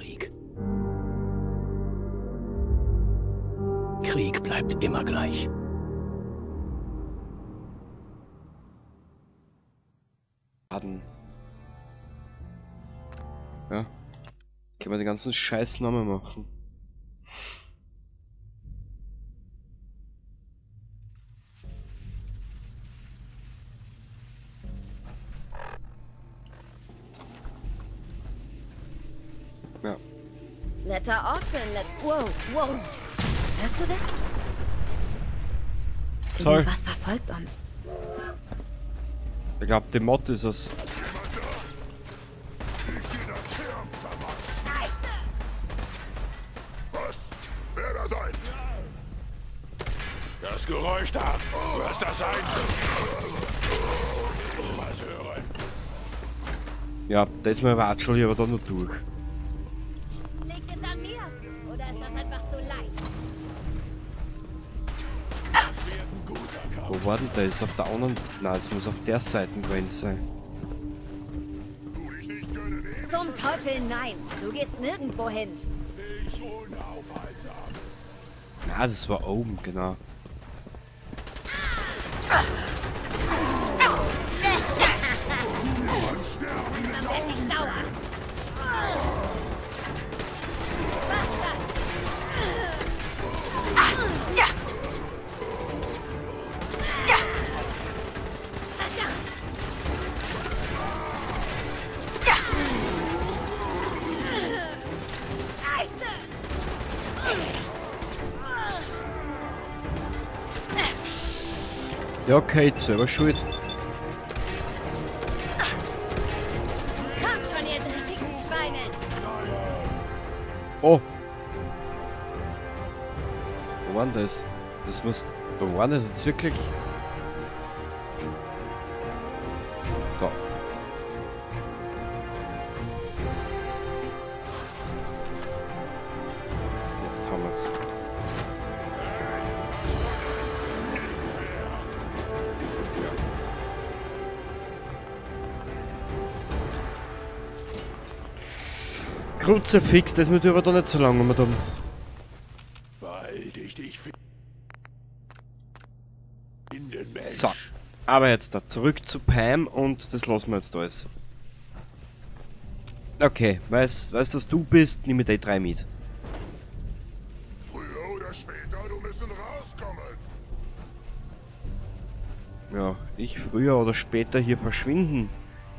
Krieg. Krieg bleibt immer gleich. Ja. Können wir den ganzen Scheiß nochmal machen. Ja. Netter Ort für ein Let. Wow, wow. Hörst du das? Toll. Irgendwas verfolgt uns. Ich glaube, die Mod ist es. Was? Wer da sein? Das Geräusch da! Was das sein? Was hören? Ja, da ist mir Watschel hier aber da nur durch. Liegt es an mir? Oder ist das einfach zu leicht? Das wird ein guter Kampf. Wo war denn das? Auf der anderen. Nein, es muss auf der Seite gewesen sein. Tu ich nicht können, ewig Zum Teufel nein! Du gehst nirgendwo hin. dich unaufhaltsam. Na, das war oben, genau. Dann werd ich sauer. Bastard! Verdammt! Scheiße! Ja, okay, selber schuld. Kommt schon, ihr dreckigen Schweine! Oh! Wo war denn das? Das muss. Wo war denn das jetzt wirklich? Da. Jetzt haben wir's. Kruzifix, das wird aber da nicht so lange um da. Bald ich dich finden, Mensch. So, aber jetzt da zurück zu Pam und das lassen wir jetzt alles. Okay, weißt, dass du bist, nimm ich die drei mit. Früher oder später, du müssen rauskommen. Ja, ich früher oder später hier verschwinden.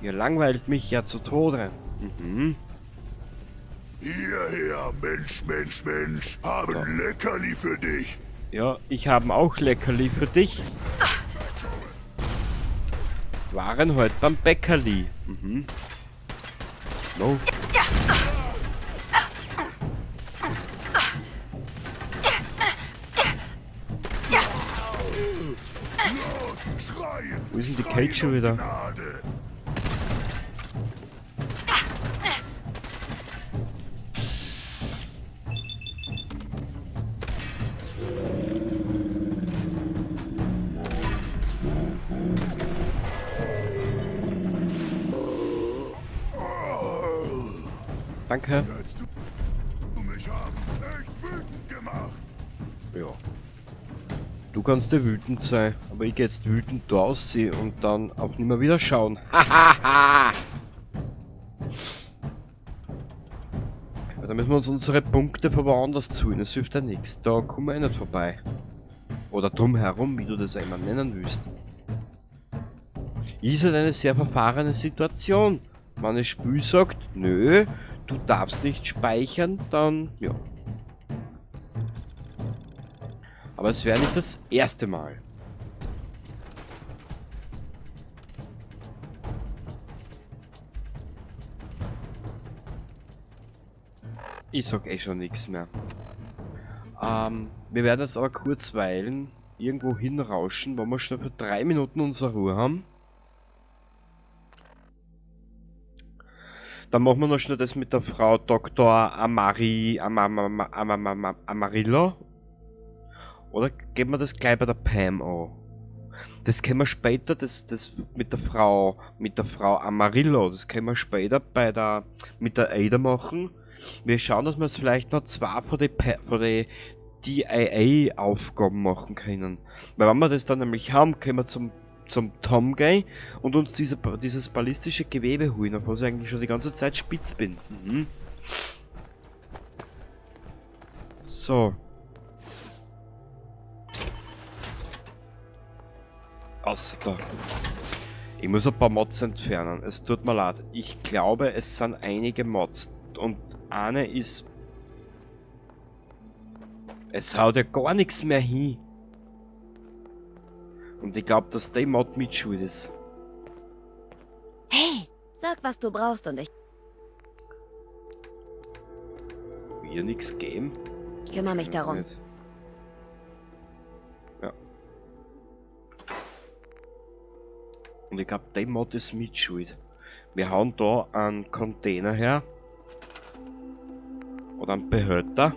Ihr langweilt mich ja zu Tode. Mhm. Hierher, Mensch, Mensch, Mensch. Haben Ja. Leckerli für dich. Ja, ich habe auch Leckerli für dich. Waren heute beim Bäckerli. Mhm. No. Los, schreien. Wo ist denn die Kate schon wieder? Gnade. Danke. Du mich haben echt wütend gemacht. Ja. Du kannst ja wütend sein, aber ich geh jetzt wütend da aussehen und dann auch nicht mehr wieder schauen. Hahaha! Ja, da müssen wir uns unsere Punkte von woanders zuholen, das hilft ja nichts. Da kommen wir eh nicht vorbei. Oder drumherum, wie du das einmal nennen willst. Ist halt eine sehr verfahrene Situation. Wenn das Spiel sagt, nö, du darfst nicht speichern, dann ja. Aber es wäre nicht das erste Mal. Ich sag eh schon nichts mehr. Wir werden jetzt aber kurz weilen, irgendwo hinrauschen, wo wir schon für 3 Minuten unsere Ruhe haben. Dann machen wir noch schnell das mit der Frau Doktor Amari, Amarillo. Oder geben wir das gleich bei der Pam an? Das können wir später, das mit der Frau Amarillo, das können wir später mit der Ada machen. Wir schauen, dass wir es vielleicht noch zwei von die DIA-Aufgaben machen können. Weil wenn wir das dann nämlich haben, können wir zum Tom gehen und uns dieses ballistische Gewebe holen, auf was ich eigentlich schon die ganze Zeit spitz bin. Mhm. So. Außer da. Ich muss ein paar Mods entfernen. Es tut mir leid. Ich glaube, es sind einige Mods. Und eine ist... Es haut ja gar nichts mehr hin. Und ich glaube, dass der Mod mit schuld ist. Hey, sag, was du brauchst und ich... Mir nichts geben? Ich kümmere mich darum. Nicht. Ja. Und ich glaube, der Mod ist mit schuld. Wir hauen da einen Container her. Oder einen Behälter.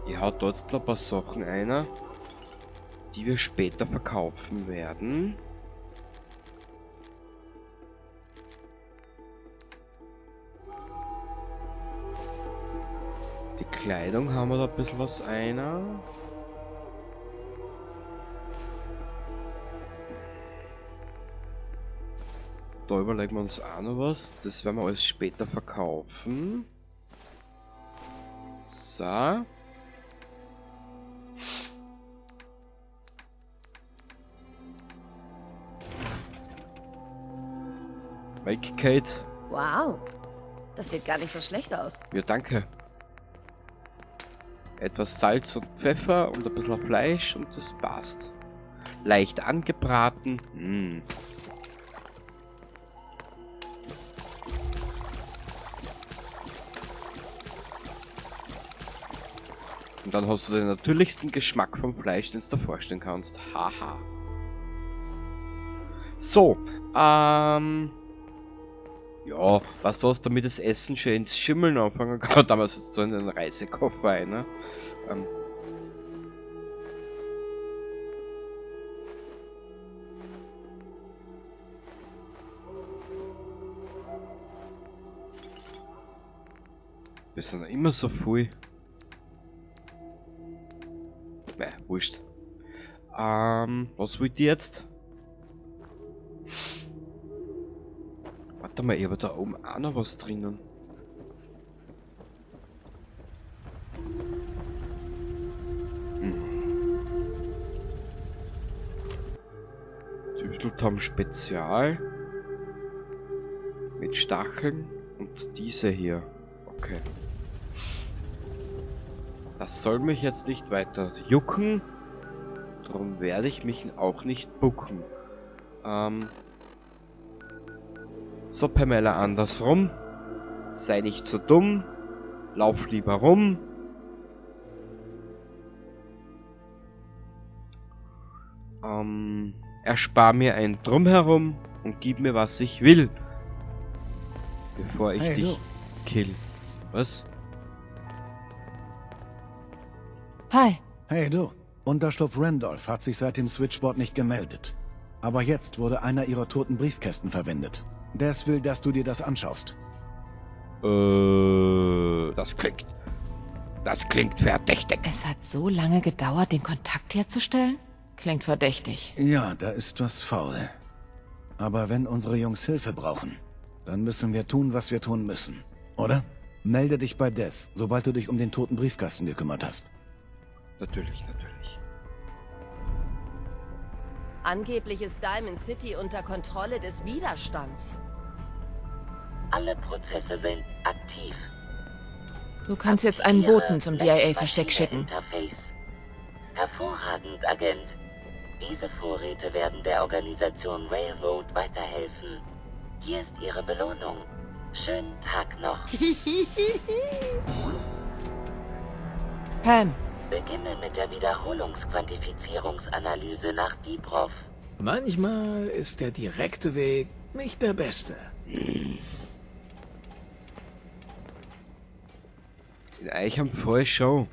Ich hau dort noch ein paar Sachen ein, die wir später verkaufen werden. Die Kleidung haben wir da ein bisschen was einer. Da überlegen wir uns auch noch was. Das werden wir alles später verkaufen. So. Wake Kate. Wow, das sieht gar nicht so schlecht aus. Ja, danke. Etwas Salz und Pfeffer und ein bisschen Fleisch und das passt. Leicht angebraten. Mm. Und dann hast du den natürlichsten Geschmack vom Fleisch, den du dir vorstellen kannst. Haha. So, ja, weißt du was, damit das Essen schön ins Schimmeln anfangen kann, damals jetzt so in den Reisekoffer rein, ne? Wir sind ja immer so voll. Ne, wurscht. Was wollt ihr jetzt? Warte mal, ich habe da oben auch noch was drinnen. Hm. Tüfteltom Spezial. Mit Stacheln und diese hier. Okay. Das soll mich jetzt nicht weiter jucken. Darum werde ich mich auch nicht bucken. So, Pamela, andersrum. Sei nicht so dumm. Lauf lieber rum. Erspar mir ein Drumherum und gib mir, was ich will. Bevor ich Hey, dich du. kill. Was? Hi. Hey du. Unterschlupf Randolph hat sich seit dem Switchboard nicht gemeldet. Aber jetzt wurde einer ihrer toten Briefkästen verwendet. Des will, dass du dir das anschaust. Das klingt... Das klingt verdächtig. Es hat so lange gedauert, den Kontakt herzustellen? Klingt verdächtig. Ja, da ist was faul. Aber wenn unsere Jungs Hilfe brauchen, dann müssen wir tun, was wir tun müssen. Oder? Melde dich bei Des, sobald du dich um den toten Briefkasten gekümmert hast. Natürlich, natürlich. Angeblich ist Diamond City unter Kontrolle des Widerstands. Alle Prozesse sind aktiv. Du kannst jetzt einen Boten zum DIA-Versteck schicken. Interface. Hervorragend, Agent. Diese Vorräte werden der Organisation Railroad weiterhelfen. Hier ist Ihre Belohnung. Schönen Tag noch. Pam. Beginne mit der Wiederholungsquantifizierungsanalyse nach Dibrov. Manchmal ist der direkte Weg nicht der beste. In euch am Fall schon.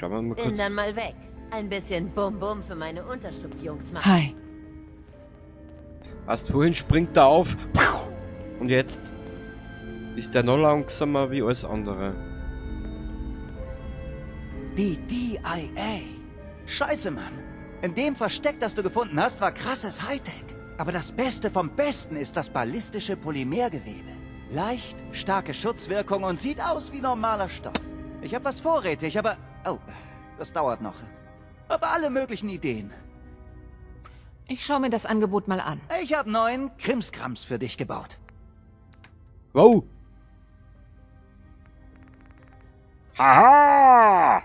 Schauen wir mal Bin kurz. dann mal weg. Ein bisschen Bum-Bum für meine Unterschlupfjungs machen. Hi. Weißt, wohin springt er auf? Und jetzt ist er noch langsamer wie alles andere. Die DIA. Scheiße, Mann. In dem Versteck, das du gefunden hast, war krasses Hightech. Aber das Beste vom Besten ist das ballistische Polymergewebe. Leicht, starke Schutzwirkung und sieht aus wie normaler Stoff. Ich habe was vorrätig, aber... Oh, das dauert noch. Aber alle möglichen Ideen. Ich schaue mir das Angebot mal an. Ich habe neuen Krimskrams für dich gebaut. Wow! Haha!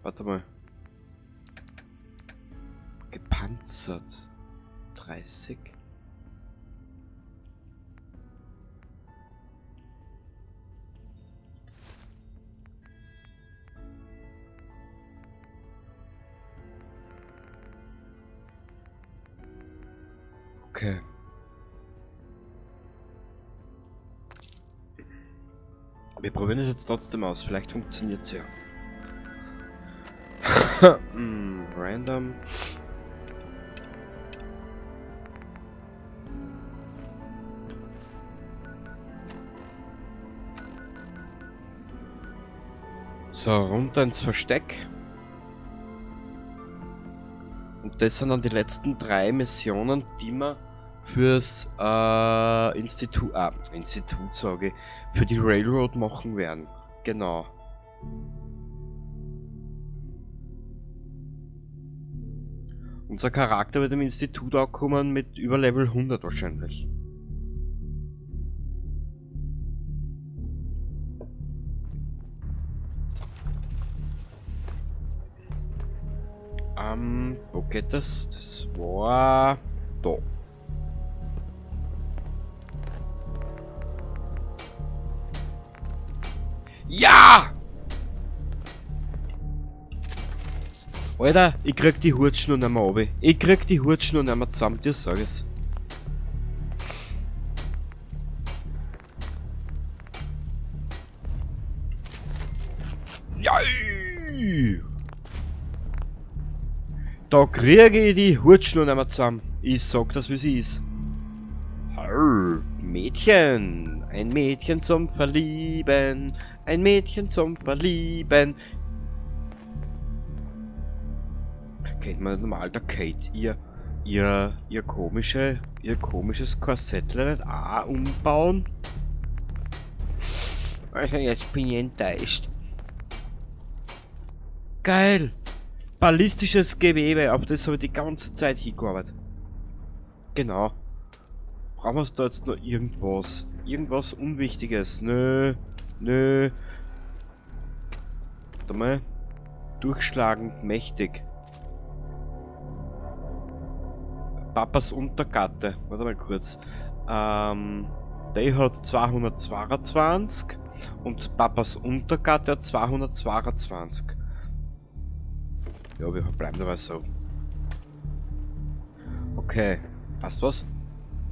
Warte mal. Gepanzert. 30. Okay. Wir probieren es jetzt trotzdem aus. Vielleicht funktioniert's ja. Random. So, runter ins Versteck. Und das sind dann die letzten 3 Missionen, die wir fürs Institut, Institut sage ich, für die Railroad machen werden. Genau. Unser Charakter wird im Institut auch kommen mit über Level 100 wahrscheinlich. Wo geht das? Das war da. Ja! Alter, ich krieg die Hutschnur nicht mehr runter. Ich krieg die Hutschnur nicht mehr zusammen, dir sag ich's. Ja! Da krieg ich die Hutschnur nicht mehr zusammen. Ich sag das, wie sie ist. Arr, Mädchen. Ein Mädchen zum Verlieben. Ein Mädchen zum Verlieben. Kennt man normal der Kate ihr komisches Korsettle nicht auch umbauen? Also jetzt bin ich enttäuscht. Geil! Ballistisches Gewebe, auf das habe ich die ganze Zeit hingearbeitet. Genau. Brauchen wir da jetzt noch irgendwas? Irgendwas Unwichtiges? Nö, nö. Warte mal. Durchschlagend mächtig. Papas Untergatte. Warte mal kurz. Der hat 222 und Papas Untergatte hat 222. Ja, wir bleiben dabei so. Okay. Passt was?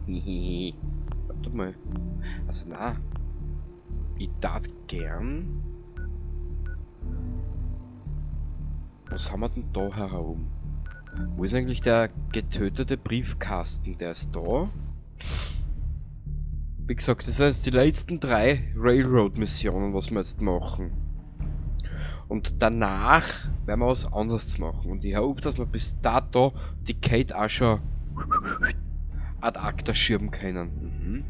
Hihihi. Warte mal. Also na. Ich tat gern. Was haben wir denn da herum? Wo ist eigentlich der getötete Briefkasten? Der ist da. Wie gesagt, das sind jetzt die letzten 3 Railroad-Missionen, was wir jetzt machen. Und danach werden wir was anderes machen. Und ich hoffe, dass wir bis dato die Kate auch schon ad acta schirmen können.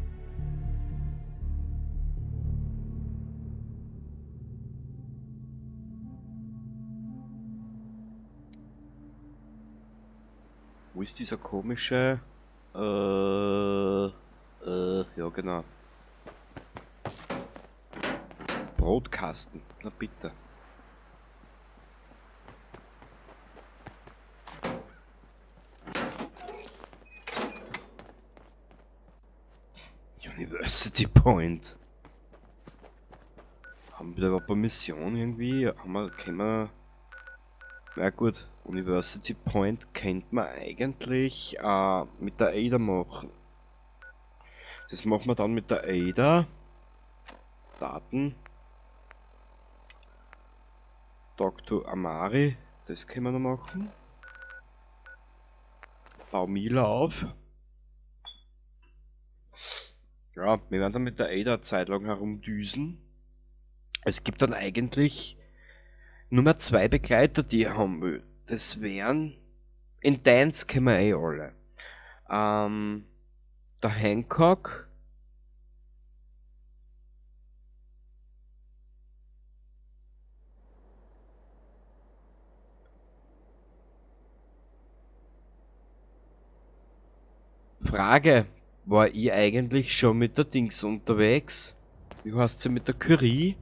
Wo ist dieser komische... ja genau. Brotkasten. Na bitte. University Point. Haben wir da überhaupt eine Mission irgendwie? Haben wir, können wir... Na gut, University Point kennt man eigentlich mit der Ada machen. Das machen wir dann mit der Ada. Daten. Talk to Amari. Das können wir noch machen. Bau Mila auf. Ja, wir werden dann mit der Ada Zeit lang herumdüsen. Es gibt dann eigentlich nur mehr 2 Begleiter, die ich haben will. Das wären... In Dance kennen wir eh alle. Der Hancock. Frage, war ich eigentlich schon mit der Dings unterwegs? Wie heißt sie mit der Curie?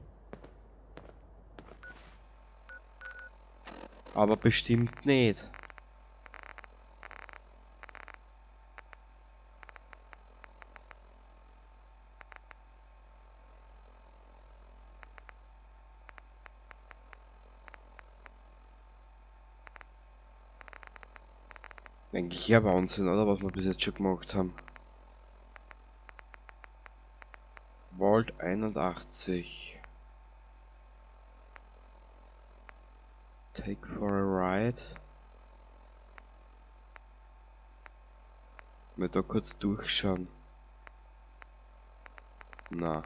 Aber bestimmt nicht. Eigentlich ja Wahnsinn, oder? Was wir bis jetzt schon gemacht haben. Vault 81. Take for a ride. Mal da kurz durchschauen. Na.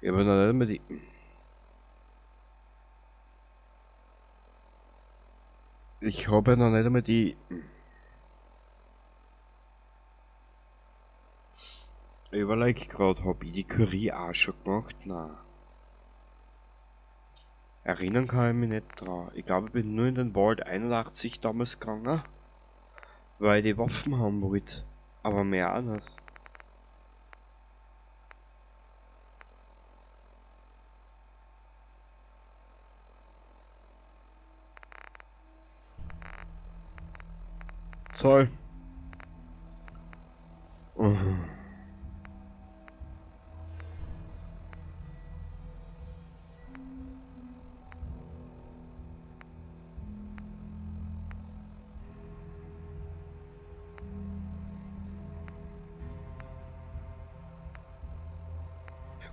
Ich habe noch nicht einmal die. Ich habe noch nicht einmal die. Ich überleg grad, hab ich die Curie auch schon gemacht? Nein. Erinnern kann ich mich nicht dran. Ich glaube, ich bin nur in den Vault 81 damals gegangen, weil ich die Waffen haben wollte. Aber mehr auch nicht. Toll.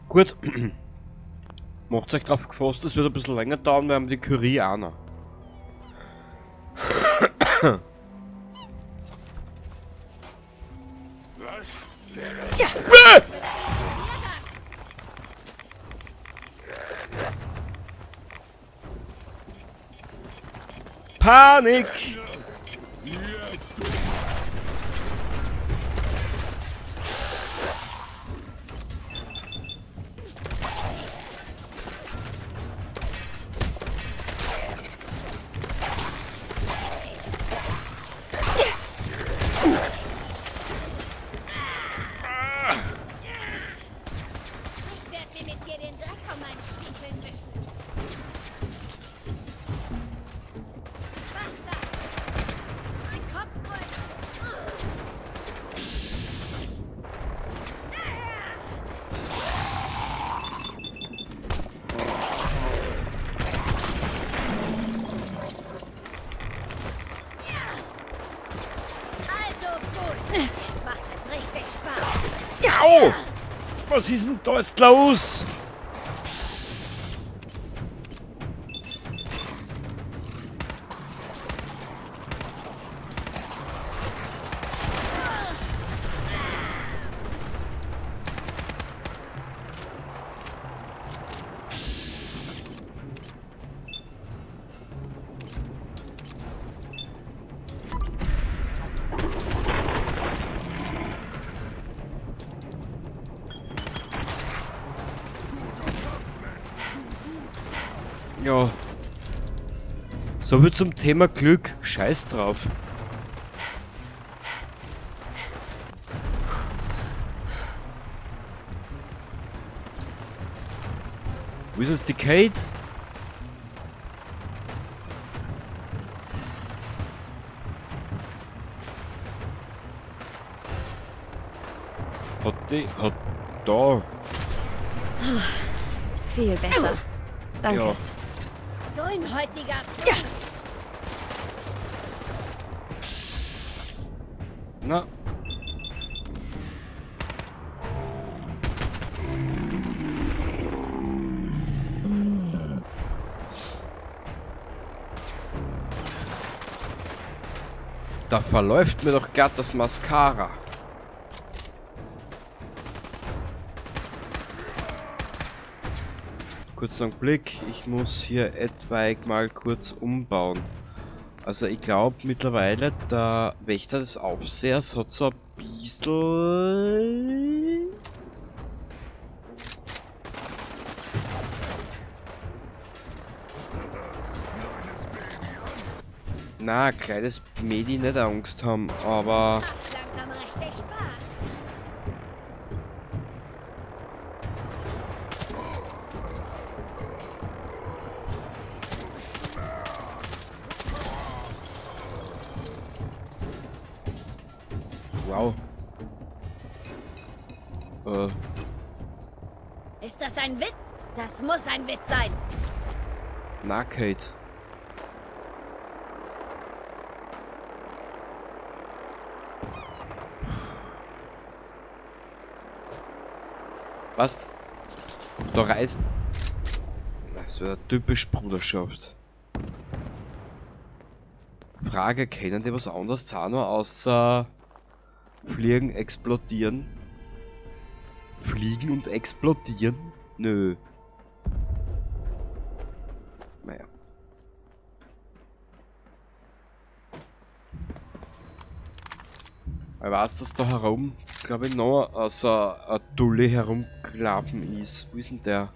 Gut. Macht's euch drauf gefasst, das wird ein bisschen länger dauern, wir haben die Curie auch noch. Ja. Panik! Au! Was ist denn da jetzt los? Ja. So viel zum Thema Glück. Scheiß drauf. Wo ist jetzt die Kate? Hat die... Hat da. Viel besser. Danke. Ja. Grünhäutiger. Ja. Na. Da verläuft mir doch glatt das Mascara. Kurz einen Blick, ich muss hier etwaig mal kurz umbauen. Also ich glaube mittlerweile, der Wächter des Aufsehers hat so ein bisschen... Na, kleines Medi nicht Angst haben, aber... Macht langsam richtig Spaß. Wow. Ist das ein Witz? Das muss ein Witz sein. Na, Kate. Was? Da reißt... Das wäre typisch Bruderschaft. Frage, kennen die was anderes auch noch außer Fliegen, explodieren? Fliegen und explodieren? Nö. Naja. Ich weiß, dass da herum, glaube ich, noch so ein Dulli herumgelaufen ist. Wo ist denn der?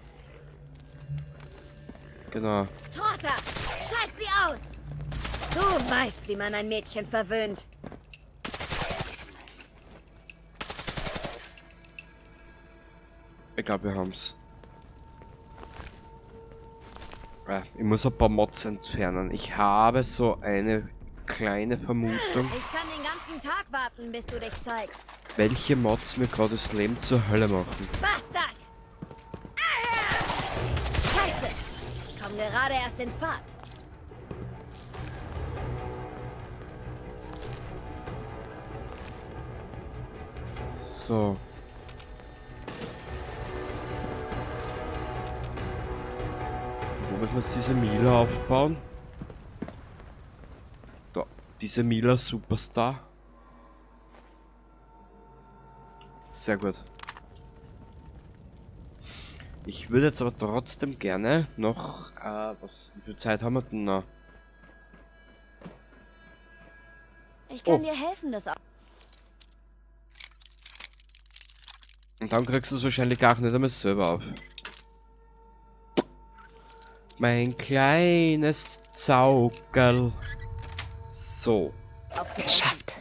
Genau. Torta, schalt sie aus! Du weißt, wie man ein Mädchen verwöhnt. Ich glaube, wir haben's. Ich muss ein paar Mods entfernen. Ich habe so eine kleine Vermutung. Ich kann den ganzen Tag warten, bis du dich zeigst. Welche Mods mir gerade das Leben zur Hölle machen. Bastard! Scheiße! Ich komm gerade erst in Fahrt. So. Wo müssen wir jetzt diese Mila aufbauen? Da, diese Mila Superstar. Sehr gut. Ich würde jetzt aber trotzdem gerne noch, was, wie viel Zeit haben wir denn noch? Ich kann Oh. dir helfen, das Und dann kriegst du es wahrscheinlich gar nicht einmal selber auf. Mein kleines Zaukerl. So. Geschafft.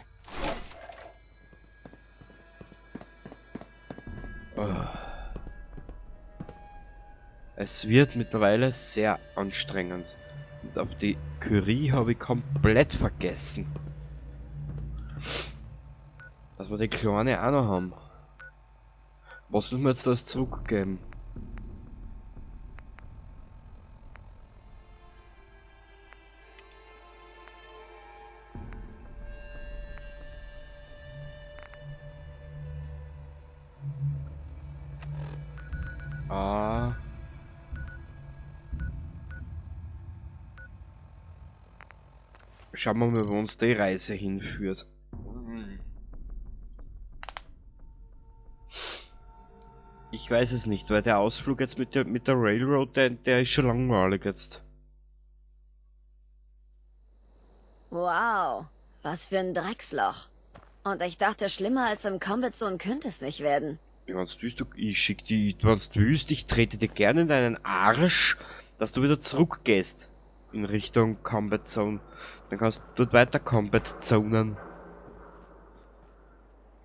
Oh. Es wird mittlerweile sehr anstrengend. Und auf die Curie habe ich komplett vergessen. Dass wir die Kleine auch noch haben. Was müssen wir jetzt alles zurückgeben? Ah. Schauen wir mal, wo uns die Reise hinführt. Ich weiß es nicht, weil der Ausflug jetzt mit der Railroad, der ist schon langweilig jetzt. Wow, was für ein Drecksloch. Und ich dachte, schlimmer als im Combat Zone könnte es nicht werden. Ja, wenn's willst, du, ich schick die, wenn's du willst, ich trete dir gerne in deinen Arsch, dass du wieder zurückgehst in Richtung Combat Zone. Dann kannst du dort weiter Combat Zonen.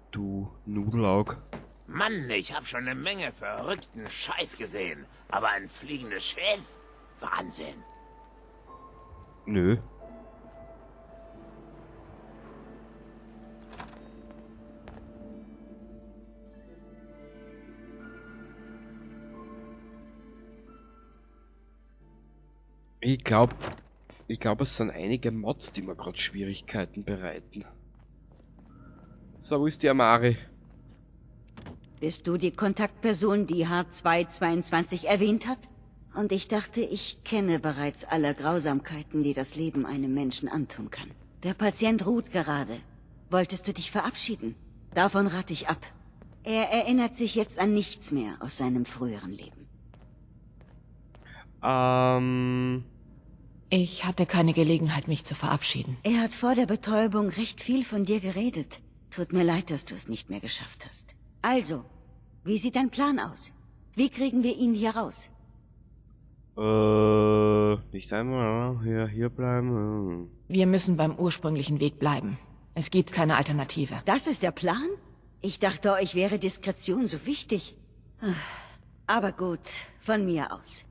Du Nudelaug. Mann, ich hab schon eine Menge verrückten Scheiß gesehen. Aber ein fliegendes Schiff? Wahnsinn. Nö. Ich glaub, es sind einige Mods, die mir grad Schwierigkeiten bereiten. So, wo ist die Amari? Bist du die Kontaktperson, die H222 erwähnt hat? Und ich dachte, ich kenne bereits alle Grausamkeiten, die das Leben einem Menschen antun kann. Der Patient ruht gerade. Wolltest du dich verabschieden? Davon rate ich ab. Er erinnert sich jetzt an nichts mehr aus seinem früheren Leben. Ich hatte keine Gelegenheit, mich zu verabschieden. Er hat vor der Betäubung recht viel von dir geredet. Tut mir leid, dass du es nicht mehr geschafft hast. Also, wie sieht dein Plan aus? Wie kriegen wir ihn hier raus? Nicht einmal hier bleiben. Wir müssen beim ursprünglichen Weg bleiben. Es gibt keine Alternative. Das ist der Plan? Ich dachte, euch wäre Diskretion so wichtig. Aber gut, von mir aus.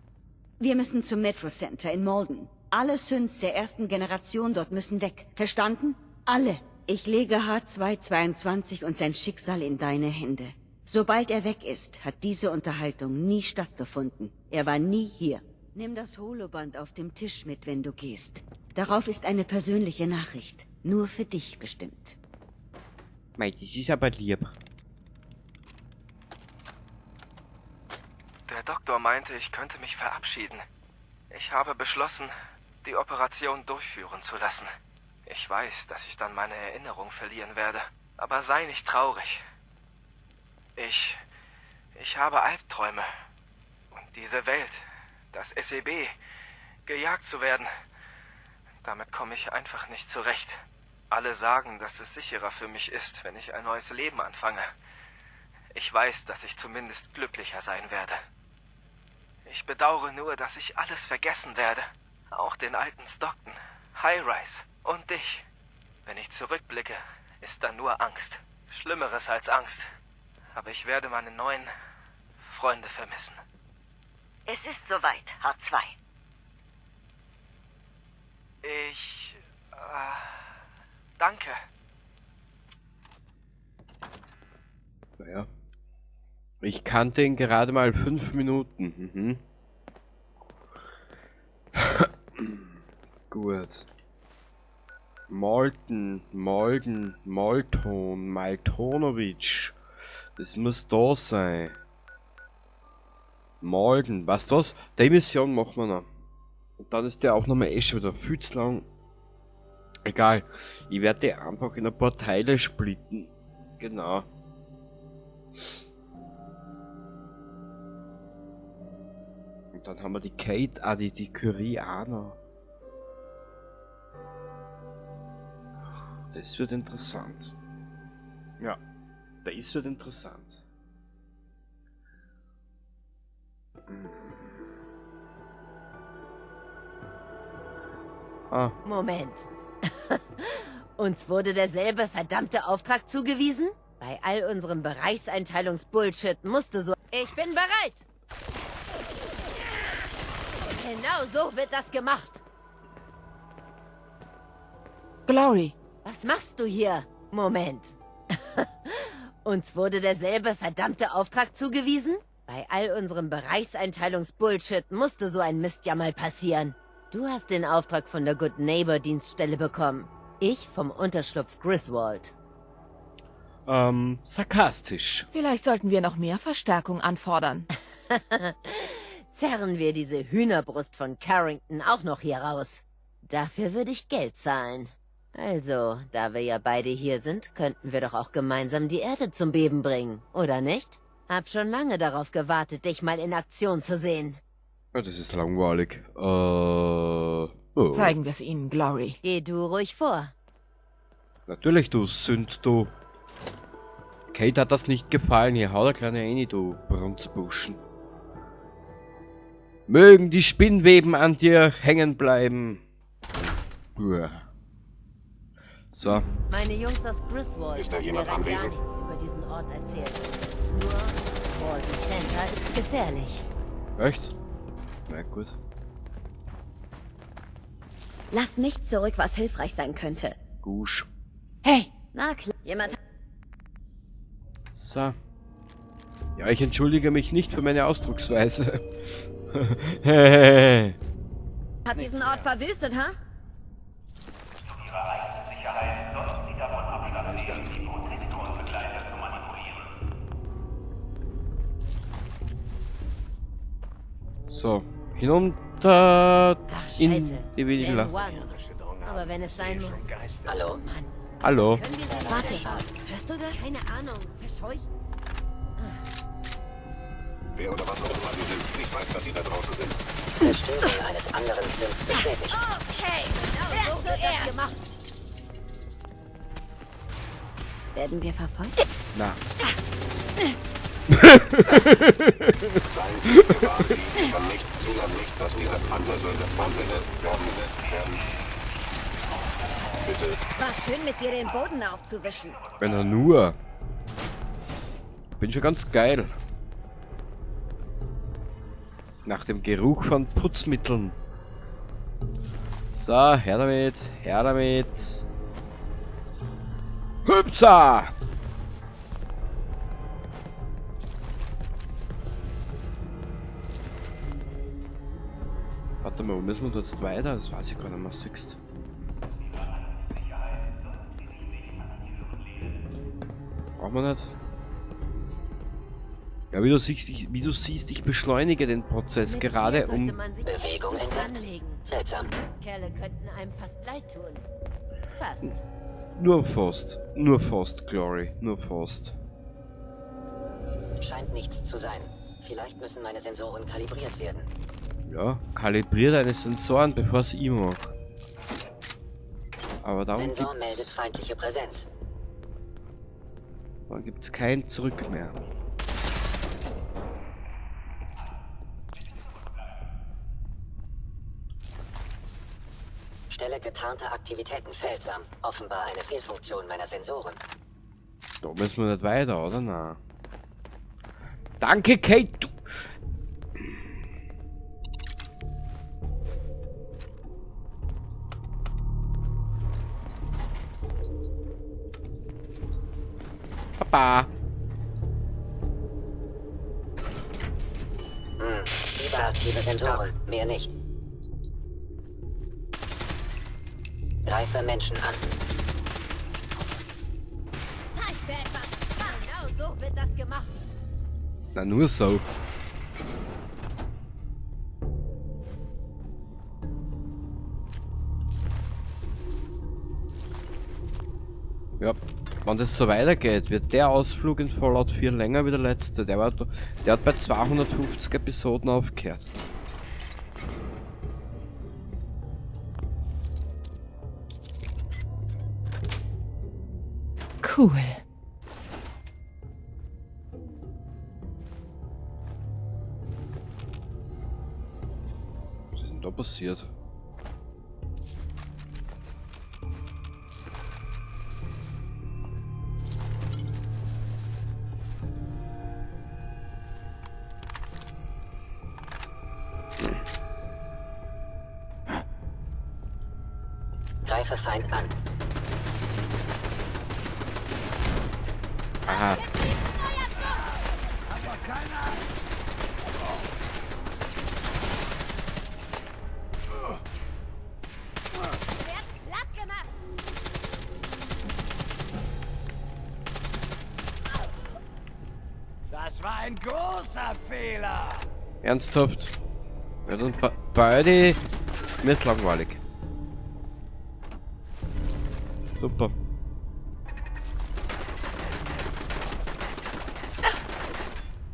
Wir müssen zum Metro Center in Malden. Alle Synths der ersten Generation dort müssen weg. Verstanden? Alle. Ich lege H222 und sein Schicksal in deine Hände. Sobald er weg ist, hat diese Unterhaltung nie stattgefunden. Er war nie hier. Nimm das Holoband auf dem Tisch mit, wenn du gehst. Darauf ist eine persönliche Nachricht. Nur für dich bestimmt. Mei, das ist aber lieb. Der Doktor meinte, ich könnte mich verabschieden. Ich habe beschlossen, die Operation durchführen zu lassen. Ich weiß, dass ich dann meine Erinnerung verlieren werde. Aber sei nicht traurig. Ich habe Albträume. Und diese Welt, das SEB, gejagt zu werden, damit komme ich einfach nicht zurecht. Alle sagen, dass es sicherer für mich ist, wenn ich ein neues Leben anfange. Ich weiß, dass ich zumindest glücklicher sein werde. Ich bedauere nur, dass ich alles vergessen werde. Auch den alten Stockton, High-Rise und dich. Wenn ich zurückblicke, ist da nur Angst. Schlimmeres als Angst. Aber ich werde meine neuen Freunde vermissen. Es ist soweit, H2. Ich... danke. Naja. Ich kannte ihn gerade mal 5 Minuten. Mhm. Gut. Malton, Malden, Malton, Maltonovic. Das muss da sein. Malden, weißt du was? Die Mission machen wir noch. Und dann ist der auch nochmal eh schon wieder viel zu lang. Egal. Ich werde die einfach in ein paar Teile splitten. Genau. Und dann haben wir die Kate, die Curie auch noch. Das wird interessant. Ja, das wird interessant. Ah. Moment. Uns wurde derselbe verdammte Auftrag zugewiesen? Bei all unserem Bereichseinteilungsbullshit musste so... Ich bin bereit! Genau so wird das gemacht. Glory. Was machst du hier? Moment. Uns wurde derselbe verdammte Auftrag zugewiesen? Bei all unserem Bereichseinteilungsbullshit musste so ein Mist ja mal passieren. Du hast den Auftrag von der Good Neighbor Dienststelle bekommen. Ich vom Unterschlupf Griswold. Sarkastisch. Vielleicht sollten wir noch mehr Verstärkung anfordern. Zerren wir diese Hühnerbrust von Carrington auch noch hier raus. Dafür würde ich Geld zahlen. Also, da wir ja beide hier sind, könnten wir doch auch gemeinsam die Erde zum Beben bringen, oder nicht? Hab schon lange darauf gewartet, dich mal in Aktion zu sehen. Ja, das ist langweilig. Oh. Zeigen wir es ihnen, Glory. Geh du ruhig vor. Natürlich, du Sünd, du. Kate hat das nicht gefallen. Hier, hau da kleine rein, du Brunzbuschen. Mögen die Spinnweben an dir hängen bleiben. Uah. So. Meine Jungs aus Griswold Ist da haben jemand mir rein gar anwesend? nichts über diesen Ort erzählt. Nur Walden Center ist gefährlich. Echt? Na gut. Lass nichts zurück, was hilfreich sein könnte. Gusch. Hey! Na klar, jemand... So. Ja, ich entschuldige mich nicht für meine Ausdrucksweise. Hat diesen Ort verwüstet, ha? So, hinunter Ach, in Scheiße. die Gen Villa. One. Aber wenn es sein muss. Hallo? Hallo. Warte, hörst du das? Keine Ahnung. Verscheucht. Wer oder was auch immer sie sind, ich weiß, dass sie da draußen sind. Zerstörung eines anderen Synth bestätigt. Okay, Genau so wird das gemacht. Werden wir verfolgt? Na. Seien Sie, bewahren Sie, ich kann nicht zulassen, dass dieses angesetzt werden. Bitte. War schön, mit dir den Boden aufzuwischen. Wenn er nur. Bin schon ganz geil. Nach dem Geruch von Putzmitteln. So, her damit, her damit. Hüpsa! Warte mal, wo müssen wir jetzt weiter? Das weiß ich gar nicht mehr. Siehst. Brauchen wir nicht. Ja, wie du siehst, ich beschleunige den Prozess Mit gerade dir sollte um... man sich Bewegung echt nicht entdeckt. anlegen. Seltsam. Mistkerle könnten einem fast leid tun. Fast. Nur fast. Nur fast, Glory. Nur fast. Scheint nichts zu sein. Vielleicht müssen meine Sensoren kalibriert werden. Ja, kalibrier deine Sensoren, bevor es ich mache. Aber darum Sensor meldet gibt's, feindliche Präsenz. dann gibt's kein Zurück mehr. Stelle getarnte Aktivitäten fest. Seltsam. Offenbar eine Fehlfunktion meiner Sensoren. Da müssen wir nicht weiter, oder? Na. Danke, Kate. Du. Papa. Überaktive Sensoren. Mehr nicht. Greife Menschen an. Zeig mir etwas. Genau so wird das gemacht. Na, nur so. Ja, wenn das so weitergeht, wird der Ausflug in Fallout 4 länger wie der letzte. Der hat bei 250 Episoden aufgehört. Cool. Was ist denn da passiert? Greife Feind an. Aha. Das war ein großer Fehler. Ernsthaft? Ja, dann beide. Mir ist langweilig. Super.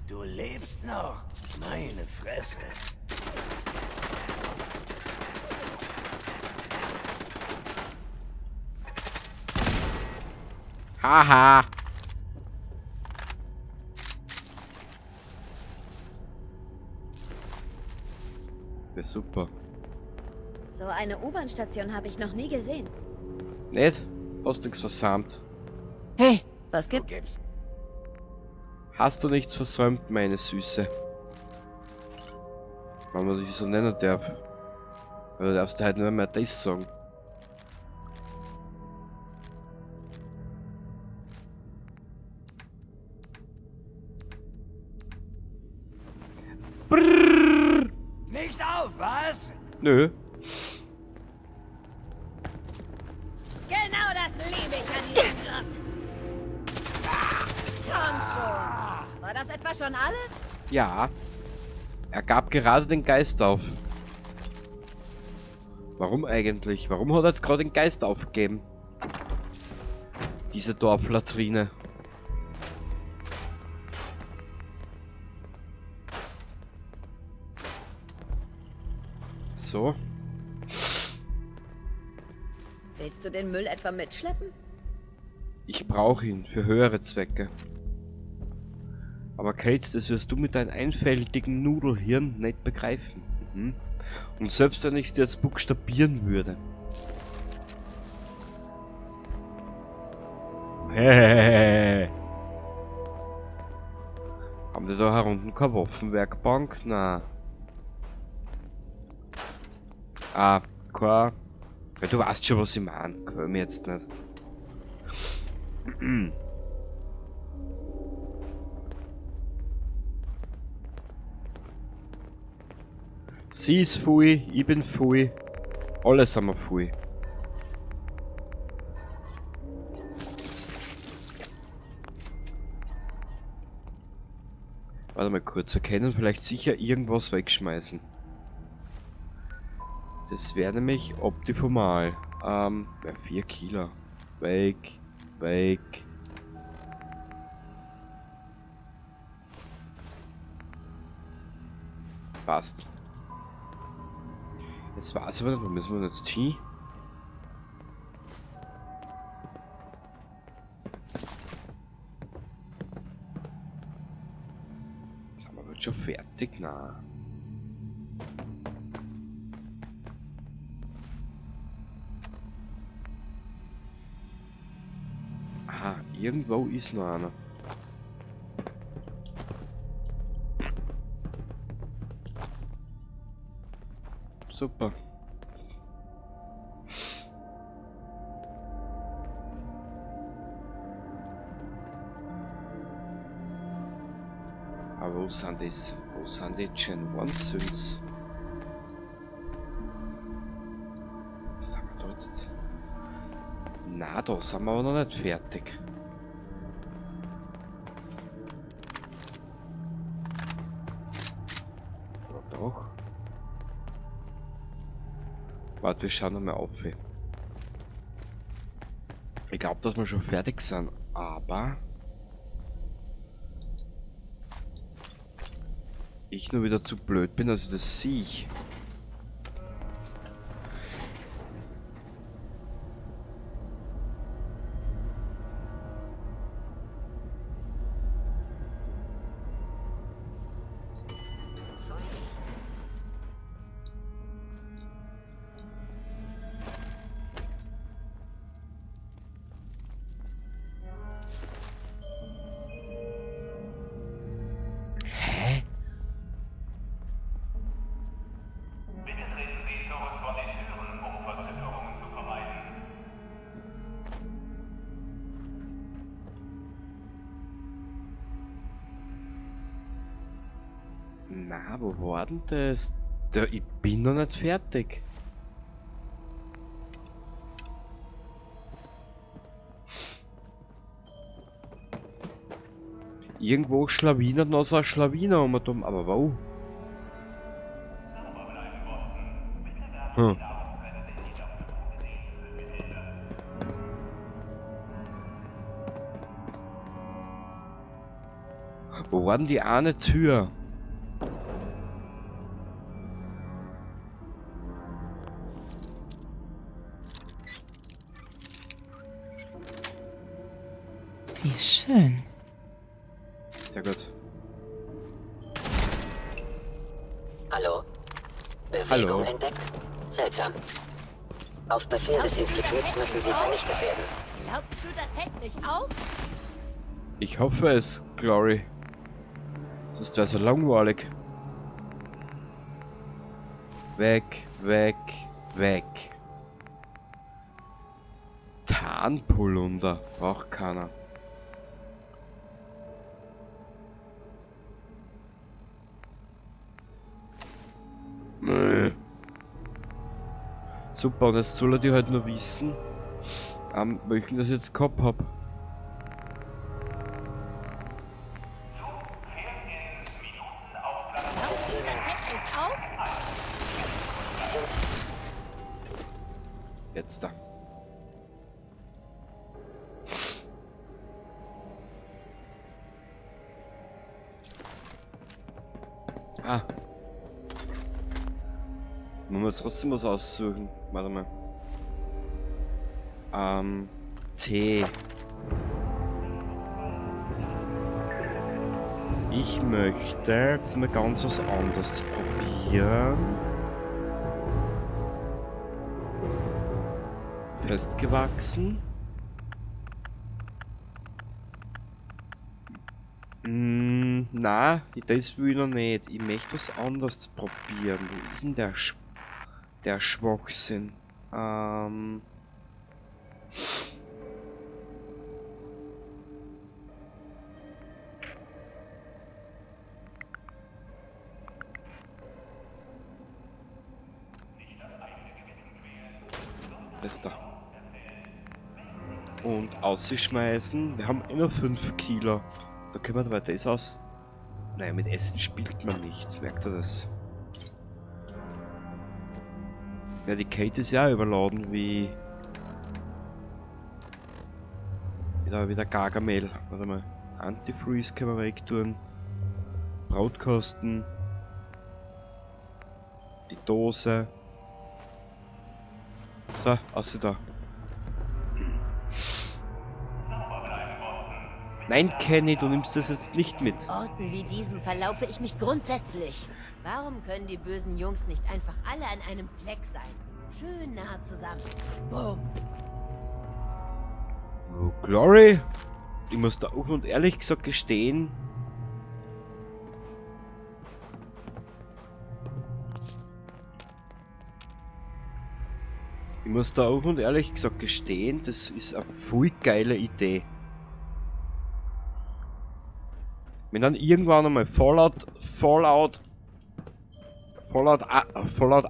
Du lebst noch. Meine Fresse. Haha. Das ist super. So eine U-Bahn-Station habe ich noch nie gesehen. Nicht? Hast du nichts versäumt? Hey, Was gibt's? Hast du nichts versäumt, meine Süße? Wenn man dich so nennen darf. Weil du darfst halt nur mehr das sagen. Brrr. Nicht auf, was? Nö. Genau das liebe ich an diesem. Komm schon. War das etwa schon alles? Ja. Er gab gerade den Geist auf. Warum eigentlich? Warum hat er jetzt gerade den Geist aufgegeben? Diese Dorflatrine. So. Willst du den Müll etwa mitschleppen? Ich brauche ihn für höhere Zwecke. Aber Kate, das wirst du mit deinem einfältigen Nudelhirn nicht begreifen. Mhm. Und selbst wenn ich es dir jetzt buchstabieren würde. Hehehe. Haben die da herunten keine Waffenwerkbank? Na. Ah, kein. Ja, du weißt schon, was ich meine. Quäl mich jetzt nicht. Sie ist voll, ich bin voll. Alle sind wir voll. Warte mal kurz, wir können vielleicht sicher irgendwas wegschmeißen. Das wäre nämlich optimal. Ja, 4 Kilo. Weg, weg. Passt. Jetzt weiß ich aber nicht, wo müssen wir jetzt hin? Sind wir jetzt schon fertig? Na. Aha, irgendwo ist noch einer. Super. Aber wo sind das? Wo sind die Gen 1 Synths? Was sind wir da jetzt? Na, da sind wir aber noch nicht fertig. Oder doch? Warte, wir schauen nochmal auf. Ich glaub, dass wir schon fertig sind, aber ich nur wieder zu blöd bin, dass ich das sehe. Na, wo war denn das? Da, ich bin noch nicht fertig. Irgendwo schlawinert noch so ein Schlawiner um und um, aber wo? Wo war denn die eine Tür? Wie schön. Sehr gut. Hallo? Bewegung Hallo. entdeckt? Seltsam. Auf Befehl des Instituts müssen sie vernichtet werden. Glaubst du, das hält mich auf? Ich hoffe es, Glory. Sonst wär's ja langweilig. Weg, weg, weg. Tarnpolunder braucht keiner. Nö. Super, und jetzt soll er die halt nur wissen, welchen das jetzt gehabt hab. auf? Jetzt da. Ah. Man muss trotzdem was aussuchen. Warte mal. C. Ich möchte jetzt mal ganz was anderes probieren. Festgewachsen. Na, das will ich noch nicht. Ich möchte was anderes probieren. Wo ist denn der Schwachsinn? Das da. Und ausschmeißen. Wir haben immer 5 Kilo. Da können wir weiter. Das aus. Naja, mit Essen spielt man nicht. Merkt ihr das? Ja, die Kate ist ja überladen wie. Wieder Gargamel. Warte mal. Antifreeze können wir wegtun. Brautkosten. Die Dose. So, außer da. Nein, Kenny, du nimmst das jetzt nicht mit. Orten wie diesem verlaufe ich mich grundsätzlich. Warum können die bösen Jungs nicht einfach alle an einem Fleck sein? Schön nah zusammen. Boom. Oh, Glory. Ich muss da auch und ehrlich gesagt gestehen. Ich muss da auch und ehrlich gesagt gestehen, das ist eine voll geile Idee. Wenn dann irgendwann einmal Fallout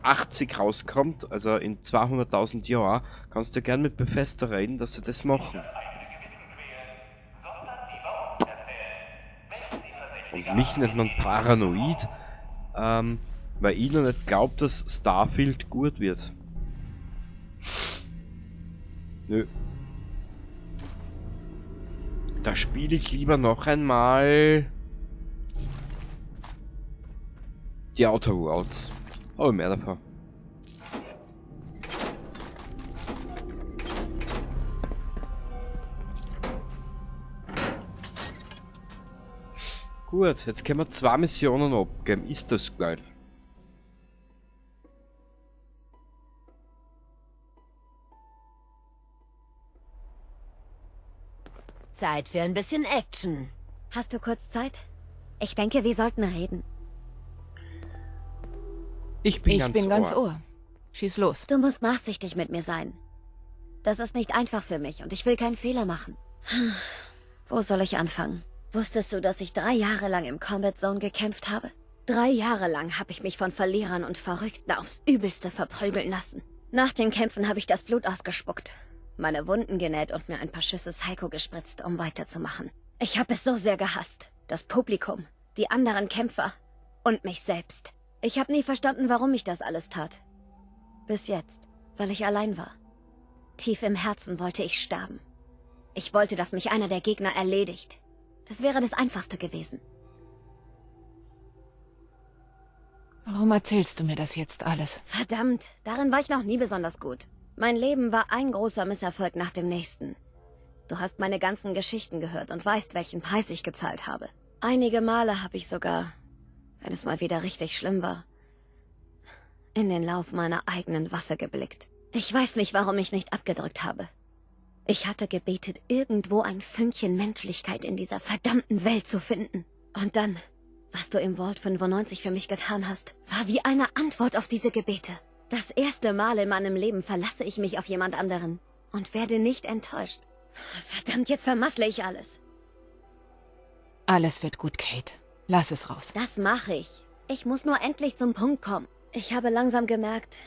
80 rauskommt, also in 200.000 Jahren, kannst du gern mit Bethesda reden, dass sie das machen. Und mich nennt man paranoid, weil ich noch nicht glaub, dass Starfield gut wird. Nö. Da spiele ich lieber noch einmal die Outer Worlds. Aber mehr davon. Gut, jetzt können wir 2 Missionen abgeben. Ist das geil? Zeit für ein bisschen Action. Hast du kurz Zeit? Ich denke, wir sollten reden. Ich bin ganz Ohr. Schieß los. Du musst nachsichtig mit mir sein. Das ist nicht einfach für mich und ich will keinen Fehler machen. Wo soll ich anfangen? Wusstest du, dass ich 3 Jahre lang im Combat Zone gekämpft habe? 3 Jahre lang habe ich mich von Verlierern und Verrückten aufs Übelste verprügeln lassen. Nach den Kämpfen habe ich das Blut ausgespuckt, meine Wunden genäht und mir ein paar Schüsse Psycho gespritzt, um weiterzumachen. Ich habe es so sehr gehasst. Das Publikum, die anderen Kämpfer und mich selbst. Ich habe nie verstanden, warum ich das alles tat. Bis jetzt, weil ich allein war. Tief im Herzen wollte ich sterben. Ich wollte, dass mich einer der Gegner erledigt. Das wäre das Einfachste gewesen. Warum erzählst du mir das jetzt alles? Verdammt, darin war ich noch nie besonders gut. Mein Leben war ein großer Misserfolg nach dem nächsten. Du hast meine ganzen Geschichten gehört und weißt, welchen Preis ich gezahlt habe. Einige Male habe ich sogar, wenn es mal wieder richtig schlimm war, in den Lauf meiner eigenen Waffe geblickt. Ich weiß nicht, warum ich nicht abgedrückt habe. Ich hatte gebetet, irgendwo ein Fünkchen Menschlichkeit in dieser verdammten Welt zu finden. Und dann, was du im Vault 95 für mich getan hast, war wie eine Antwort auf diese Gebete. Das erste Mal in meinem Leben verlasse ich mich auf jemand anderen und werde nicht enttäuscht. Verdammt, jetzt vermassle ich alles. Alles wird gut, Kate. Lass es raus. Das mache ich. Ich muss nur endlich zum Punkt kommen. Ich habe langsam gemerkt,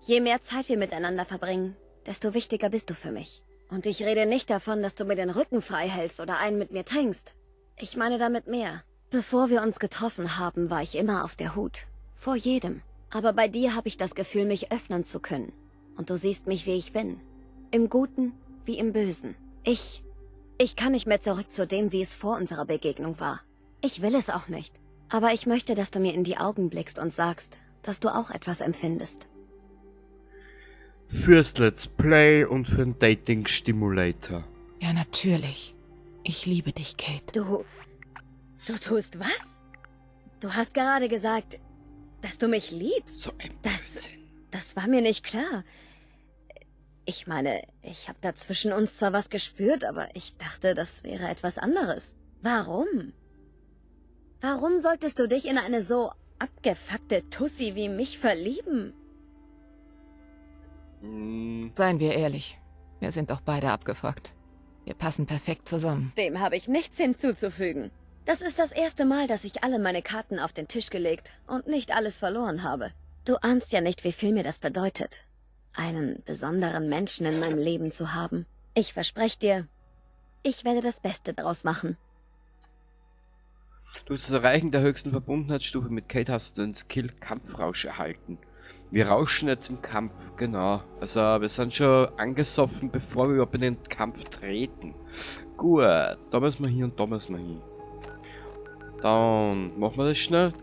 je mehr Zeit wir miteinander verbringen, desto wichtiger bist du für mich. Und ich rede nicht davon, dass du mir den Rücken frei hältst oder einen mit mir trinkst. Ich meine damit mehr. Bevor wir uns getroffen haben, war ich immer auf der Hut. Vor jedem. Aber bei dir habe ich das Gefühl, mich öffnen zu können. Und du siehst mich, wie ich bin. Im Guten wie im Bösen. Ich kann nicht mehr zurück zu dem, wie es vor unserer Begegnung war. Ich will es auch nicht. Aber ich möchte, dass du mir in die Augen blickst und sagst, dass du auch etwas empfindest. Fürs Let's Play und für den Dating Stimulator. Ja, natürlich. Ich liebe dich, Kate. Du tust was? Du hast gerade gesagt, dass du mich liebst. So ein das war mir nicht klar. Ich meine, ich habe da zwischen uns zwar was gespürt, aber ich dachte, das wäre etwas anderes. Warum? Warum solltest du dich in eine so abgefuckte Tussi wie mich verlieben? Seien wir ehrlich, wir sind doch beide abgefuckt. Wir passen perfekt zusammen. Dem habe ich nichts hinzuzufügen. Das ist das erste Mal, dass ich alle meine Karten auf den Tisch gelegt und nicht alles verloren habe. Du ahnst ja nicht, wie viel mir das bedeutet, einen besonderen Menschen in meinem Leben zu haben. Ich verspreche dir, ich werde das Beste draus machen. Durch das Erreichen der höchsten Verbundenheitsstufe mit Kate hast du den Skill Kampfrausch erhalten. Wir rauschen jetzt im Kampf, genau. Also wir sind schon angesoffen, bevor wir überhaupt in den Kampf treten. Gut, da müssen wir hin und da müssen wir hin. Dann machen wir das schnell.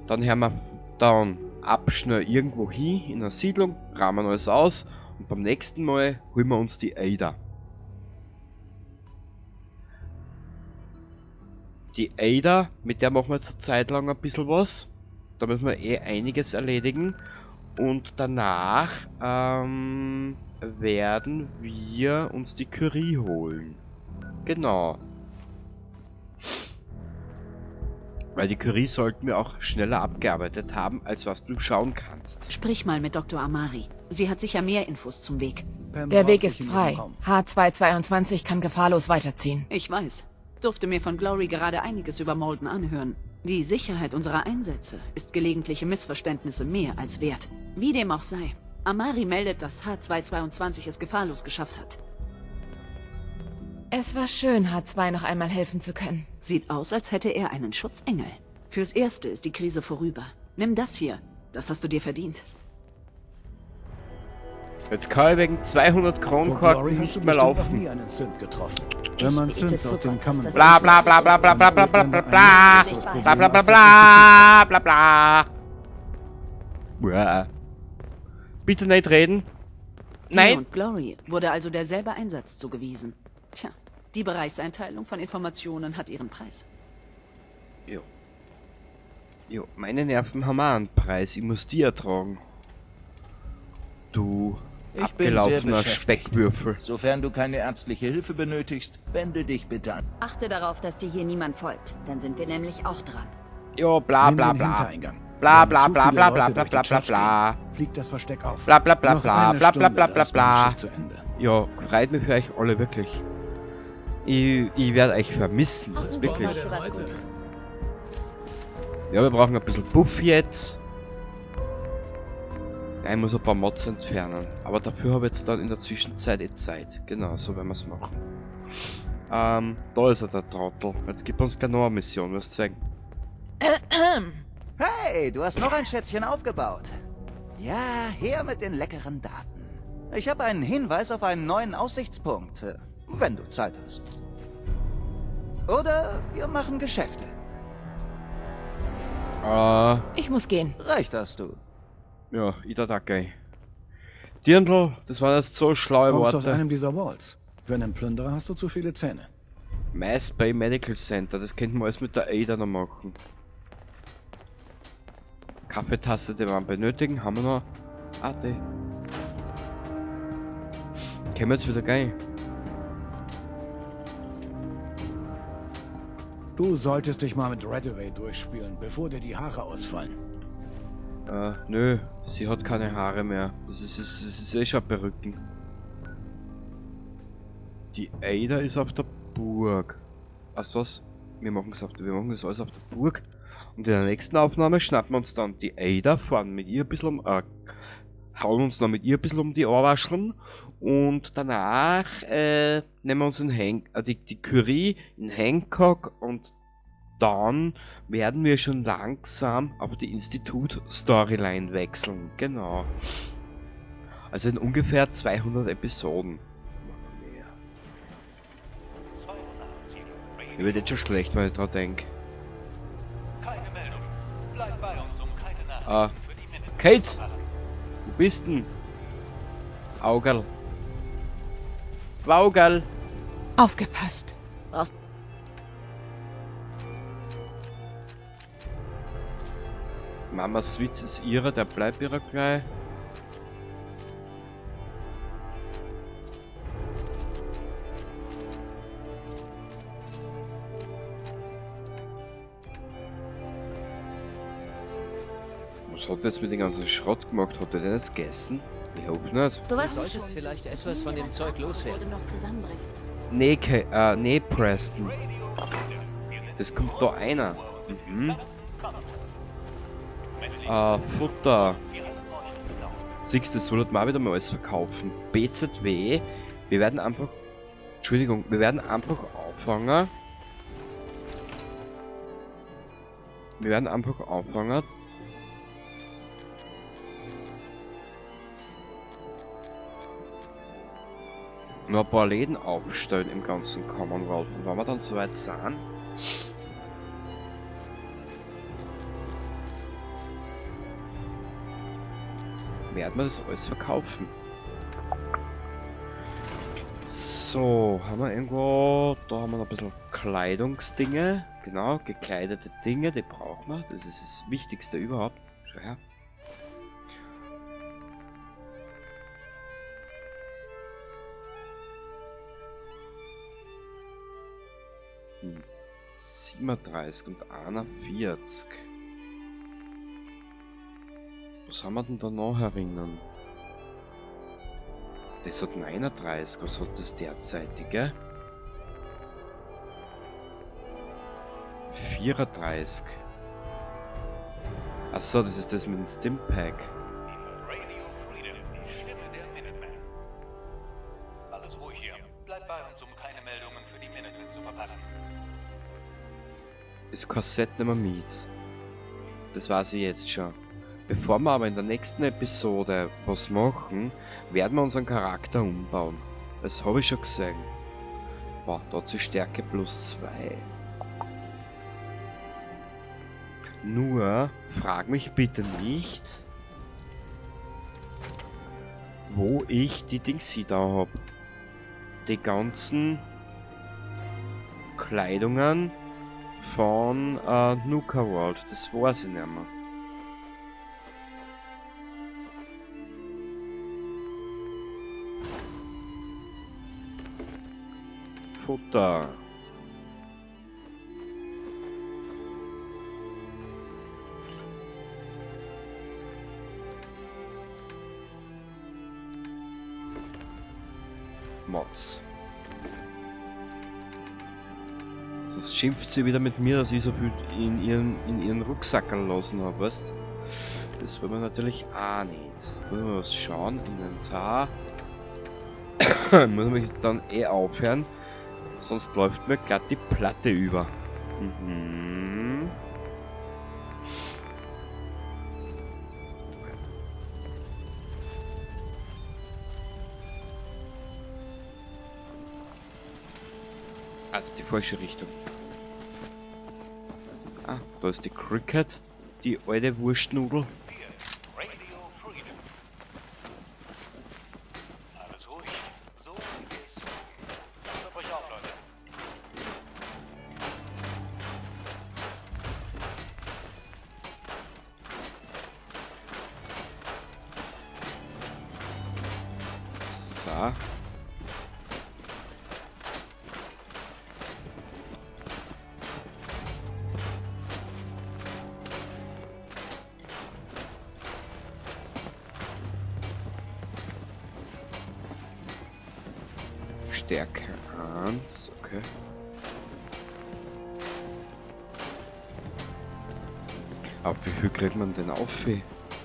Dann hören wir dann ab schnell irgendwo hin, in einer Siedlung, rahmen alles aus und beim nächsten Mal holen wir uns die Ada. Die Ada, mit der machen wir jetzt eine Zeit lang ein bisschen was. Da müssen wir eh einiges erledigen. Und danach werden wir uns die Curie holen. Genau. Weil die Curie sollten wir auch schneller abgearbeitet haben, als was du schauen kannst. Sprich mal mit Dr. Amari. Sie hat sicher mehr Infos zum Weg. Der Weg ist frei. H222 kann gefahrlos weiterziehen. Ich weiß. Durfte mir von Glory gerade einiges über Malden anhören. Die Sicherheit unserer Einsätze ist gelegentliche Missverständnisse mehr als wert. Wie dem auch sei, Amari meldet, dass H222 es gefahrlos geschafft hat. Es war schön, H2 noch einmal helfen zu können. Sieht aus, als hätte er einen Schutzengel. Fürs Erste ist die Krise vorüber. Nimm das hier. Das hast du dir verdient. Jetzt kann ich wegen 200 Kronkorken nicht mehr laufen. Nie einen Synth getroffen. Wenn man Synths aus dem Kammern bla bla bla bla bla bla bla bla bla bla bla bla bla bla bla bla. Bitte nicht reden. Nein. Und Glory wurde also derselbe Einsatz zugewiesen. Tja, die Bereichseinteilung von Informationen hat ihren Preis. Jo. Jo, meine Nerven haben auch einen Preis. Ich muss die ertragen. Du Ich bin sehr abgelaufener beschäftigt. Speckwürfel. Sofern du keine ärztliche Hilfe benötigst, wende dich bitte an. Achte darauf, dass dir hier niemand folgt. Dann sind wir nämlich auch dran. Jo, bla Nimm bla den bla. Hintereingang. Bla Wenn bla zu bla viele bla bla Leute bla durch die bla bla Church bla. gehen, fliegt das Versteck auf. Bla bla bla Noch bla eine bla bla Stunde, bla dann bla ist meine bla. Schicht zu Ende. Ja, freut mich für euch alle wirklich. Ich werde euch vermissen, Hoffentlich wirklich. machst du was Gutes. Ja, wir brauchen ein bisschen Buff jetzt. Ja, ich muss ein paar Mods entfernen. Aber dafür habe ich jetzt dann in der Zwischenzeit eh Zeit. Genau, so werden wir es machen. Da ist er, der Trottel. Jetzt gibt uns gleich noch eine Mission, was zeigen. Hey, du hast noch ein Schätzchen aufgebaut. Ja, her mit den leckeren Daten. Ich habe einen Hinweis auf einen neuen Aussichtspunkt, wenn du Zeit hast. Oder wir machen Geschäfte. Ich muss gehen. Recht hast du. Ja, ich da danke. Dirndl, das waren jetzt so schlaue Kommst du aus Worte. einem dieser Vaults? Für einen Plünderer hast du zu viele Zähne. Mass Bay Medical Center, das könnten wir alles mit der Ada noch machen. Kaffeetasse, die wir benötigen, haben wir noch. Ah, die. Können wir jetzt wieder gehen? Du solltest dich mal mit Redaway durchspielen, bevor dir die Haare ausfallen. Nö, sie hat keine Haare mehr. Das ist eh schon Perücken. Die Ada ist auf der Burg. Weißt du was? Wir machen das alles auf der Burg. Und in der nächsten Aufnahme schnappen wir uns dann die Ada, fahren mit ihr ein bisschen um, hauen uns noch mit ihr ein bisschen um die Ohrwascheln. Und danach nehmen wir uns in die Curie in Hancock und dann werden wir schon langsam auf die Institut-Storyline wechseln. Genau. Also in ungefähr 200 Episoden. Mir wird jetzt schon schlecht, wenn ich dran denke. Ah. Kate! Wo bist denn? Augerl. Augerl! Aufgepasst. Brauchst Mamas Witz ist ihrer, der bleibt ihrer gleich. Was hat der jetzt mit dem ganzen Schrott gemacht? Hat er den jetzt gegessen? Ich hoffe nicht. Du Du solltest vielleicht etwas von dem Zeug loswerden. Nee, nee, Preston. Das kommt da einer. Mhm. Futter. Siehst du, das soll man auch wieder mal alles verkaufen. BZW. Wir werden einfach... Entschuldigung, wir werden einfach anfangen. Wir werden einfach anfangen. Noch ein paar Läden aufstellen im ganzen Commonwealth. Und wenn wir dann soweit sind, werden wir das alles verkaufen. So, haben wir irgendwo... Da haben wir noch ein bisschen Kleidungsdinge. Genau, gekleidete Dinge, die brauchen wir. Das ist das Wichtigste überhaupt. Schau her. 37 und 41. Was haben wir denn da noch herinnen? Das hat 39. Was hat das derzeitige? 34. Achso, das ist das mit dem Stimpack. Alles ruhig hier. Bleib bei uns, um keine Meldungen für die Minutemen zu verpassen. Das Korsett nehmen wir mit. Das weiß ich jetzt schon. Bevor wir aber in der nächsten Episode was machen, werden wir unseren Charakter umbauen. Das habe ich schon gesehen. Boah, da hat sie Stärke plus 2. Nur, frag mich bitte nicht, wo ich die Dings hier da hab. Die ganzen Kleidungen von Nuka World. Das weiß ich nicht mehr. Futter. Mods. Sonst schimpft sie wieder mit mir, dass ich so viel in ihren Rucksack lassen hab, weißt? Das wollen wir natürlich auch nicht. Jetzt muss ich mal was schauen. Inventar. Muss ich jetzt dann eh aufhören. Sonst läuft mir glatt die Platte über. Mhm. Ah, das ist die falsche Richtung. Ah, da ist die Cricket, die alte Wurstnudel. Alles ruhig. So wie es. Passt auf euch auf, Leute. So. Stärke 1, okay. Auf wie viel kriegt man denn auf?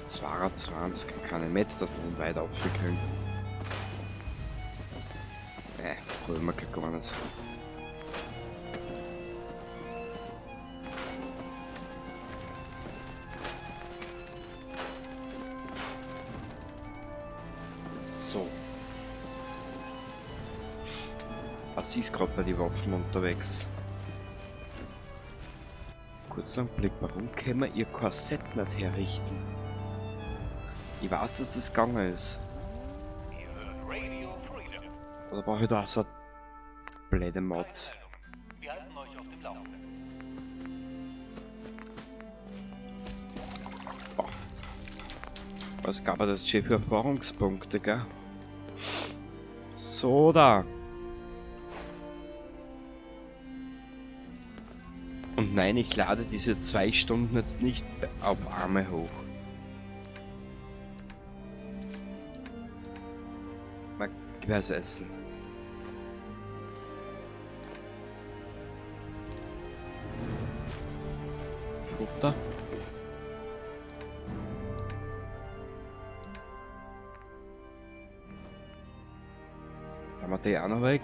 22, keine Met, dass wir den weiter aufkriegen. Ne, probieren wir gar nicht. Was ist gerade bei den Waffen unterwegs? Kurzer Blick, warum können wir ihr Korsett nicht herrichten? Ich weiß, dass das gegangen ist. Oder brauche ich da auch so eine blöde Mod? Oh. Was gab er das schon für Erfahrungspunkte, gell? So da. Und nein, ich lade diese 2 Stunden jetzt nicht auf Arme hoch. Mal was essen. Futter. Haben wir die auch noch weg?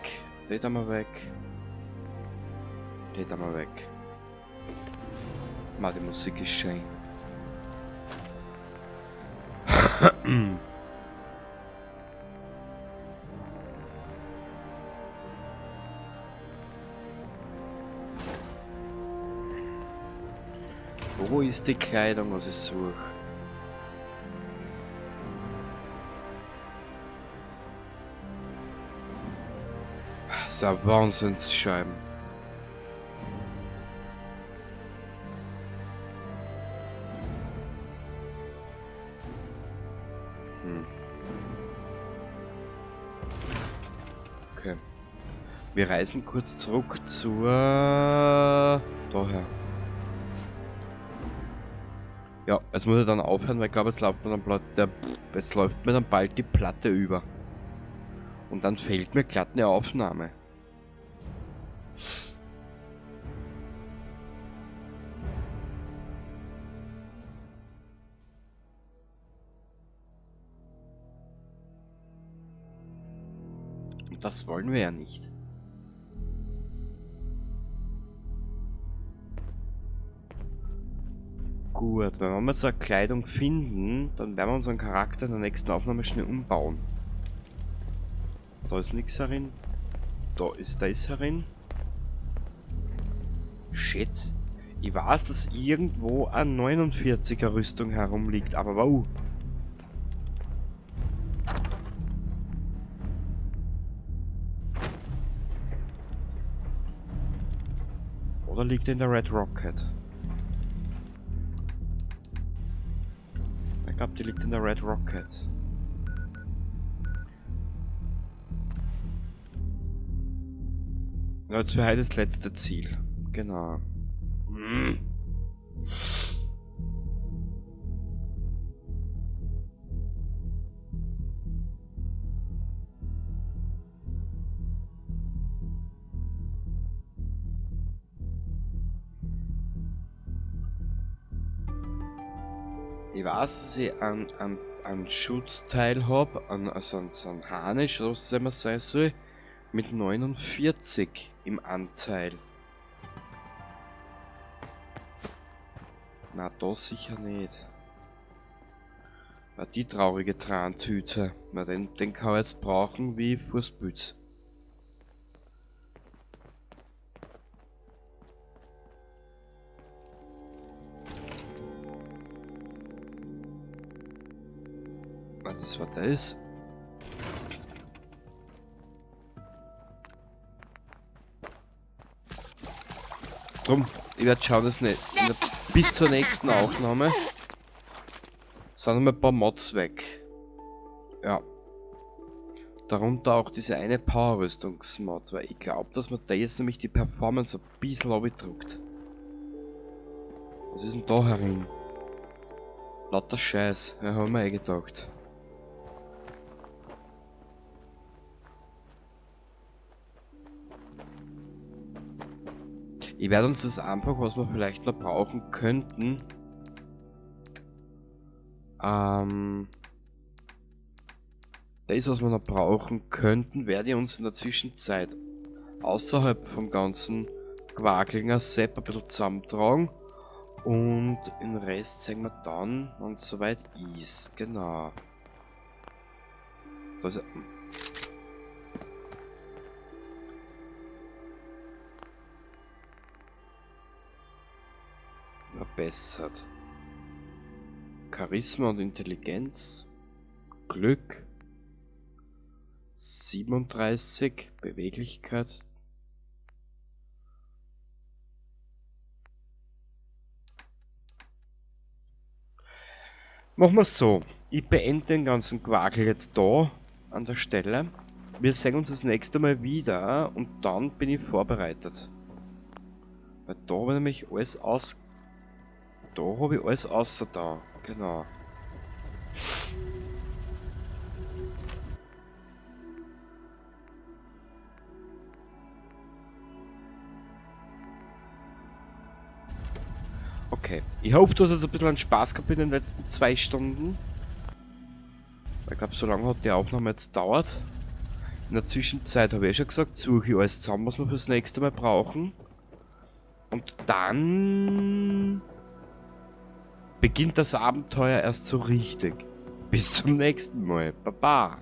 Die haben wir weg. Die haben wir weg. Ma, die Musik ist schön. Wo ist die Kleidung, was ich suche? Das ist ein Wahnsinnsscheiben. Okay. Wir reisen kurz zurück zur... Daher. Ja, jetzt muss ich dann aufhören, weil ich glaube, jetzt läuft mir dann der, jetzt läuft mir dann bald die Platte über. Und dann fehlt mir glatt eine Aufnahme. Und das wollen wir ja nicht. Gut, wenn wir jetzt eine Kleidung finden, dann werden wir unseren Charakter in der nächsten Aufnahme schnell umbauen. Da ist nichts herin. Da ist das herin. Shit. Ich weiß, dass irgendwo eine 49er Rüstung herumliegt, aber wow. Oder liegt er in der Red Rocket? Ich glaub, die liegt in der Red Rocket. Ja, jetzt für heute das letzte Ziel. Genau. Ich weiß, dass ich einen Schutzteil hab, also so einen Harnisch, oder was es immer sein soll, mit 49 im Anteil. Na, da sicher nicht. Na, die traurige Trantüte. Na, den kann ich jetzt brauchen wie Fußpilz. Na, das war das. Drum, ich werd schauen, dass nicht bis zur nächsten Aufnahme sind noch ein paar Mods weg. Ja. Darunter auch diese eine Power-Rüstungsmod, weil ich glaub, dass man da jetzt nämlich die Performance ein bisschen abdruckt. Was ist denn da herin? Lauter Scheiß, ja, hab ich mir eh gedacht. Ich werde uns das einfach, was wir vielleicht noch brauchen könnten, das, was wir noch brauchen könnten, werde ich uns in der Zwischenzeit außerhalb vom ganzen Quaklinger Sepp ein bisschen zusammentragen. Und den Rest sehen wir dann, wenn es soweit ist. Genau. Da ist er. Verbessert. Charisma und Intelligenz. Glück. 37. Beweglichkeit. Machen wir so. Ich beende den ganzen Quakel jetzt da an der Stelle. Wir sehen uns das nächste Mal wieder und dann bin ich vorbereitet. Weil da habe ich nämlich alles aus... Da habe ich alles außer da. Genau. Okay. Ich hoffe, du hast jetzt ein bisschen Spaß gehabt in den letzten 2 Stunden. Ich glaube, so lange hat die Aufnahme jetzt gedauert. In der Zwischenzeit habe ich eh schon gesagt, suche ich alles zusammen, was wir fürs nächste Mal brauchen. Und dann beginnt das Abenteuer erst so richtig. Bis zum nächsten Mal. Baba.